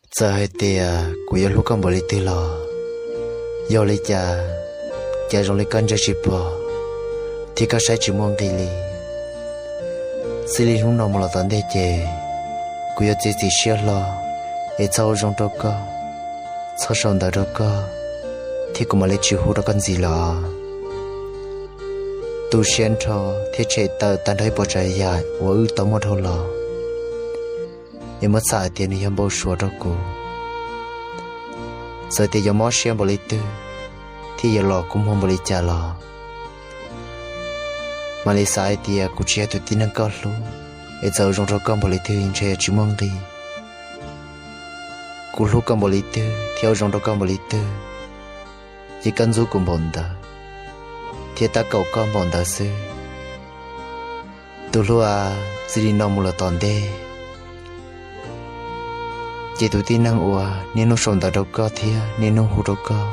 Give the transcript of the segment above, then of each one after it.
Txawm hais tias kuv yuav hlub koj npaum li twg los, yog li cas, cas zoo li koj ntsia tsis pom, thiab koj saib tsis muaj nqis li. Txij li hnub no mus los tom ntej ces, kuv yuav txiav txim siab hlo, es txhob ua zoo rau koj, txhob sau ntawv rau koj, thiab kuv mam li tsis hu rau koj ntxiv lawm. Tu siab nrho thiab tshem tawm tag nrho ib puas tsav yam uas wb tau muaj dhau los, es muab txhais hais tias nws yog npau suav rau kuv. Txawm tias yuav mob siab npaum li twg, thiab yuav los kua muag npaum li cas los, mam li xav hais tias kuv tsis yog tus tib neeg koj hlub, es txawm ua zoo rau koj npaum li twg ntshe tsis muaj nqis. Kuv hlub koj npaum li twg thiab ua zoo rau koj npaum li twg, ces koj ntxub kuv npaum ntawd, thiab tab kaum koj npaum ntawd xwb. Tus hlub a, txij li no mus los tom ntej, ces tus tib neeg uas niaj hnub sau ntawv rau koj thiab niaj hnub hu rau koj,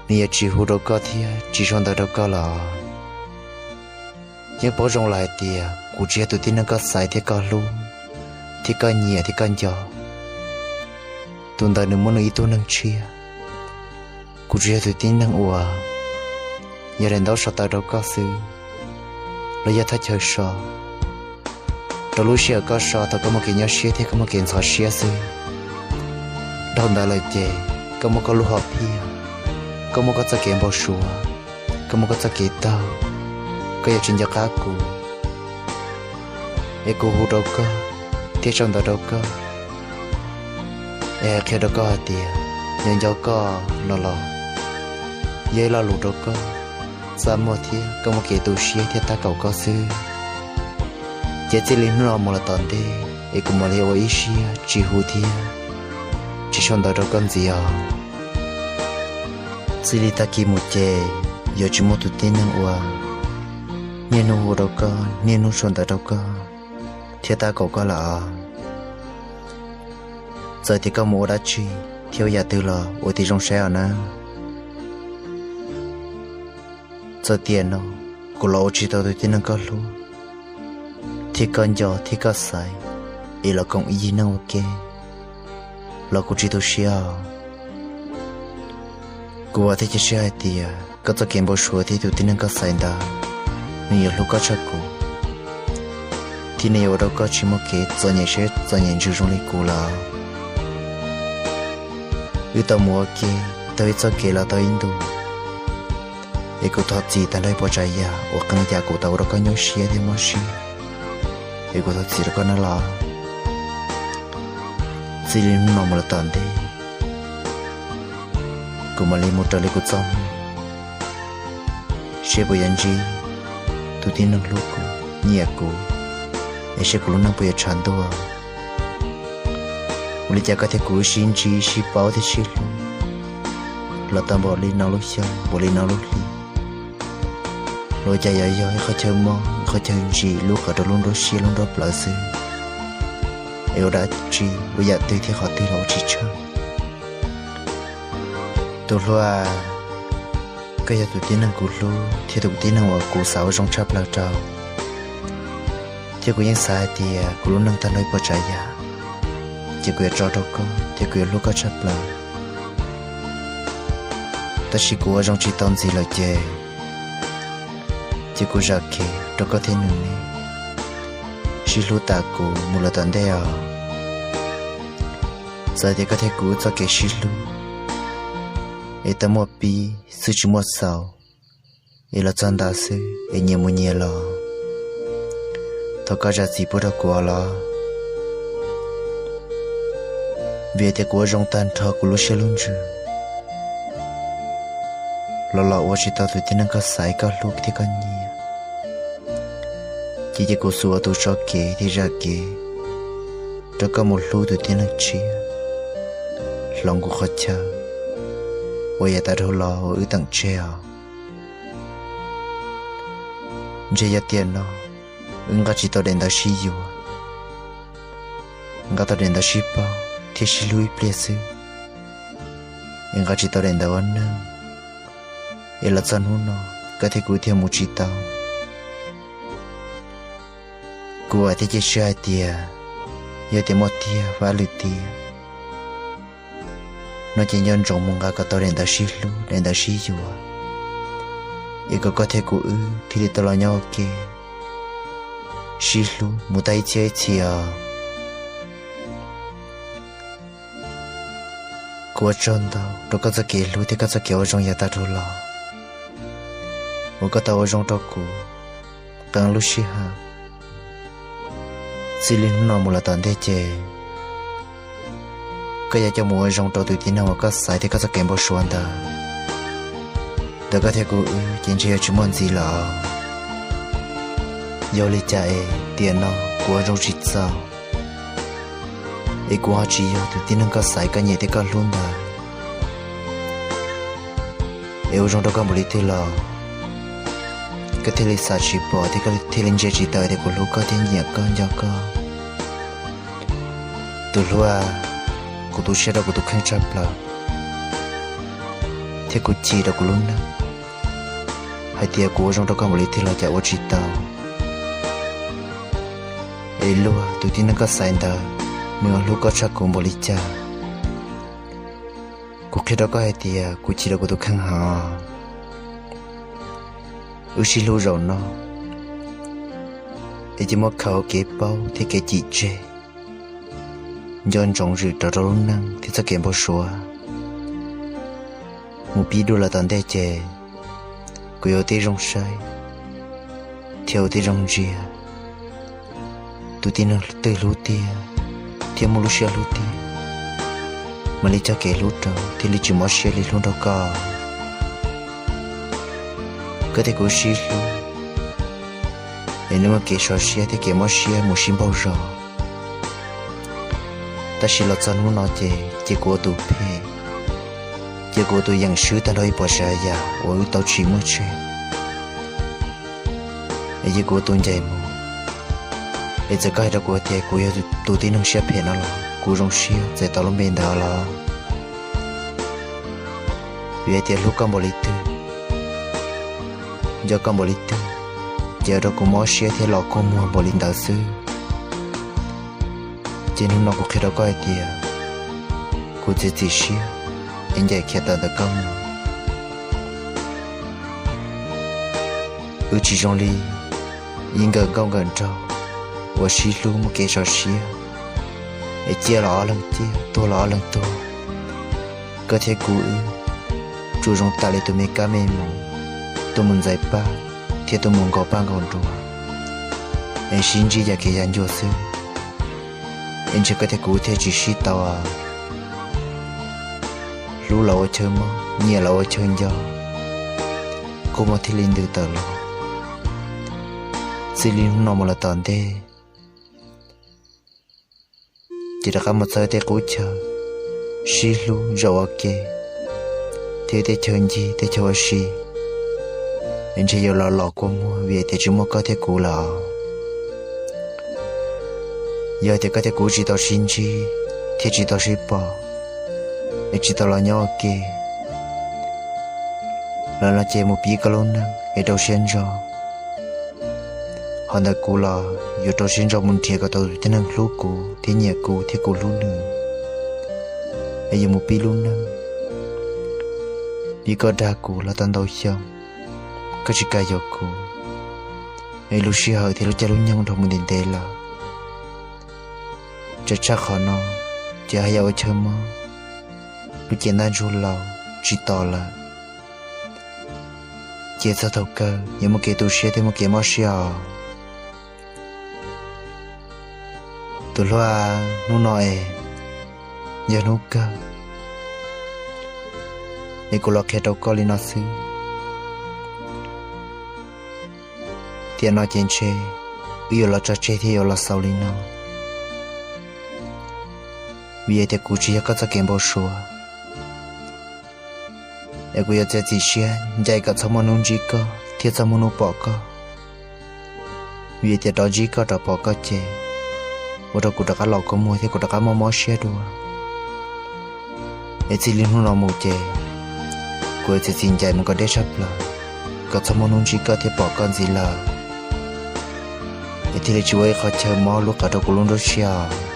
nws yuav tsis hu rau koj thiab tsis sau ntawv rau koj lawm. Yeej paub zoo lawm hais tias kuv tsis yog tus tib neeg koj xaiv thiab koj hlub, thiab koj nyiam thiab koj nco. Tus ntawd nws muaj nws ib tug neeg tshiab. Kuv tsuas yog tus tib neeg uas yog daim ntaub so tawv rau koj xwb, los yog thaj chaw so rau lub sij hawm koj so thaum koj muaj kev nyuaj siab thiab koj muaj kev ntxhov siab xwb. Dhau ntawd lawm ces koj muaj koj lub hom phiaj, koj muaj koj txoj kev npau suav, koj muaj koj txoj kev taug, koj yuav tsis nco qab kuv, es kuv hu rau koj thiab sau ntawv rau koj, es hais qhia rau koj hais tias nco nco koj no los yog ib lo lus rau koj txaj muag thiab koj muaj kev tu siab thiab tab kaum koj xwb. Ces txij li hnub no mus los tom ntej, es kuv mam li ua ib siab tsis hu thiab tsis sau ntawv rau koj ntxiv os. Txij li tag kis mus ces yuav tsis muaj tus tib neeg uas niaj hnub hu rau koj, niaj hnub sau ntawv rau koj thiab tab kaum koj lawm os. Txawm tias koj mus ua dab tsi thiab ua yam twg los ua tib zoo saib os nawb. Txawm tiam no kuv los ua tsis tau tus tib neeg koj hlub, thiab koj nco thiab koj xaiv, es los koom ib yig neej ua ke, los kuv tsis tu siab os. Kuv vam thiab cia siab hais tias koj txoj kev npau suav thiab tus tib neeg koj xaiv ntawd, nws yuav hlub koj tshaj kuv, thiab nws yuav ua rau koj tsis muaj kev txom nyem siab txom nyem ntsws zoo li kuv lawm. Wb tau mus ua ke tau ib txoj kev los tau ib ntus, es kuv thov txim tag nrho ib puas tsav yam uas qee yam kuv tau ua rau koj nyuaj siab thiab mob siab, es kuv thov txim rau koj nawb los. Txij li hnub no mus los tom ntej, kuv mam li mus raws li kuv txoj hmoo, seb puas yuav ntsib tus tib neeg hlub kuv, nyiam kuv, es seb kuv lub neej puas yuav tshav ntuj. Ua li cas koj thiab kuv wb sib ntsib sib paub thiab sib hlub los tau npaum li no lub xyoo, npaum li no lub hli, los cas yuav yog ib qhov chaw mob, ib qhov chaw ntsim lub qhov rau lub nruab siab lub nruab plawv xwb, es ua dab tsi, ua yam twg thiab qhov twg los ua tsis tshaj. Tus hlub a, koj yog tus tib neeg kuv hlub thiab tus tib neeg uas kuv xav ua zoo tshaj plaws rau, thiab kuv yeej xav hais tias kuv lub neej tag nrho ib puas tsav yam, ces kuv yuav tso rau koj thiab kuv yuav hlub koj tshaj plaws. Tab sis kuv ua zoo tsis tau ntxiv lawm ces, ces kuv zam kev rau koj thiab nws ne, sib hlub tas kuv mus lawm tom ntej os. Txawm tias koj thiab kuv wb txoj kev sib hlub es tau muaj pib xwb tsis muaj xaus, es los txog ntawd xwb es nyias mus nyias los, thov koj zam txim pub rau kuv os los, vim tias kuv ua zoo tag nrho kuv lub siab lub ntsws los los ua tsis tau tus tib neeg koj xaiv koj hlub thiab koj nyiam, ces cia kuv xub ua tus tso kev thiab zam kev rau koj mus hlub tus tib neeg tshiab, hloov kuv qhov chaw uas yav tas dhau los uas wb teem tseg os. Ntshe yog tiam no wb nqa tsis tau daim ntawv sib yuav, nqa tau daim ntawv sib paub thiab sib hlub ib pliag xwb, es nqa tsis tau daim ntawv ua neej, es los txog hnub no koj thiab kuv thiaj mus tsis tau. Kuv vam thiab cia siab hais tias yog tias muaj tiag vaj lwm tiam, no ces nco ntsoov mus nqa kom tau daim ntawv sib hlub, daim ntawv sib yuav, es kom koj thiab kuv wb thiaj li tau los nyob ua ke sib hlub mus tag ib txhiab ib txhis os. Kuv ua tsaug ntau rau koj txoj kev hlub thiab koj txoj kev ua zoo yav tag dhau los uas koj tau ua zoo rau kuv qee lub sij hawm. Txij li hnub no mus los tom ntej ces koj yuav coj mus ua zoo rau tus tib neeg uas koj xaiv thiab koj txoj kev npau suav ntawd. Ntawm koj thiab kuv wb ces ntshe yuav tsis muaj ntxiv lawm. Yog li cas es tiam no kuv ua zoo tsis txaus, es kuv ho tsis yog tus tib neeg koj xaiv, koj nyiam thiab koj hlub ntawd. Es ua zoo rau koj npaum li twg los koj thiaj li xav tsis pom thiab koj thiaj li ntsia tsis tau tias kuv hlub koj thiab nyiam koj nco koj. Tus hlub, kuv tu siab rau kuv tus kheej tshaj plaws thiab kuv chim rau kuv lub neej hais tias kuv ua zoo rau koj npaum li twg los cas ua tsis tau. Es luag tus tib neeg koj xaiv ntawd, nws hlub koj tshaj kuv npaum li cas? Kuv qhia rau koj hais tias kuv chim rau kuv tus kheej heev. Wb sib hlub zaum no es cia muab khaws kev paub thiab kev chim tseg, nco ntsoov zwm rov rau lub neej thiab txoj kev npau suav. Mus pib dua los tom ntej ces kuv yuav ua tib zoo saib thiab ua tib zoo ntsia tus tib neeg twg hlub tiag thiab muaj lub siab hlub tiag, mam li cog kev hlub rau thiaj li tsis mob siab li hlub nrog koj. Koj thiab kuv sib hlub es nws muaj kev sov siab thiab kev mob siab mus sib npaug zos. Tab sis los txog hnub no ces cia kuv ua tus phem, cia kuv ua tus yeem swb tag nrho ib puas tsav yam uas wb tau tsim muaj tseg, es cia kuv ua tus ncaim mus. Es txawm koj hais rau kuv tias kuv yog tus tib neeg siab phem no los kuv zoo siab txais tau lub npe ntawd los. Vim hais tias hlub koj npaum li twg, nco koj npaum li twg, ces ua rau kuv mob siab thiab los kua muag npaum li ntawd xwb. Ces hnub no kuv qhia rau koj hais tias kuv txiav txim siab es ncaim khiav tawm ntawm koj mus. Wb tsis zoo li ib nkawm nkauj nkawm nraug uas sib hlub muaj kev sov siab, es ciaj los ob leeg ciaj, tuag los ob leeg tuag. Koj thiab kuv wb tsuas zoo tam li tus me kab me moov, tus mus ntxais paj thiab tus mus nkaus paj nkaus nruas, es sib ntsib yam kev yam ncua xwb. Es ntshe koj thiab kuv thiaj tsis sib tau. Hlub los ua chaw mob, nyiam los ua chaw nco, kua muag thiaj li ntws tawm los. Txij li hnub no mus los tom ntej, ces rov qab mus txog tej qub chaw sib hlub zaum ua ke, thiab tej chaw ncig tej chaw ua si, es ntshe yuav los los kua muag vim tias tsis muaj koj thiab kuv lawm. Yog tias koj thiab kuv tsis tau sib ntsib thiab tsis tau sib pom, es tsis tau los nyob ua ke los no ces mus pib koj lub neej es rau siab ntso. Ho ntawm kuv los yuav rau siab ntso mus nrhiav kom tau tus tib neeg hlub kuv thiab nyiam kuv thiab kuv hlub nws, es yuav mus pib lub neej. Vim koj dag kuv los tau ntau xyoo, koj tsis kam yuav kuv, es lub sij hawm thiab lub caij lub nyoog dhau mus ntev ntev lawm. Tseem tshaj qhov no, ces haj yam ua chaw mob, lub cev ntaj ntsug laus tsis tos lawm. Ces txog thaum kawg yuav muaj kev tu siab thiab muaj kev mob siab os. Tus hlub, hnub no es yog hnub kawg, es kuv los qhia rau koj li no xwb. Tiam no ces ntshe wb yuav los tso tseg thiab yuav los xaus li no, vim tias kuv tsis yog koj txoj kev npau suav. Es kuv yuav txiav txim siab ncaim kom txhob muaj hnub ntsib koj thiab txhob muaj hnub pom koj, vim tias rov ntsib koj rov pom koj ces ua rau kuv rov qab los kua muag thiab kuv rov qab mob mob siab dua. Es txij li hnub no mus ces kuv yuav txiav txim ncaim mus kom deb tshaj plaws, kom txhob muaj hnub ntsib koj thiab pom koj ntxiv lawm, es thiaj li tsis ua ib qho chaw mob lub qab rau kuv lub nruab siab.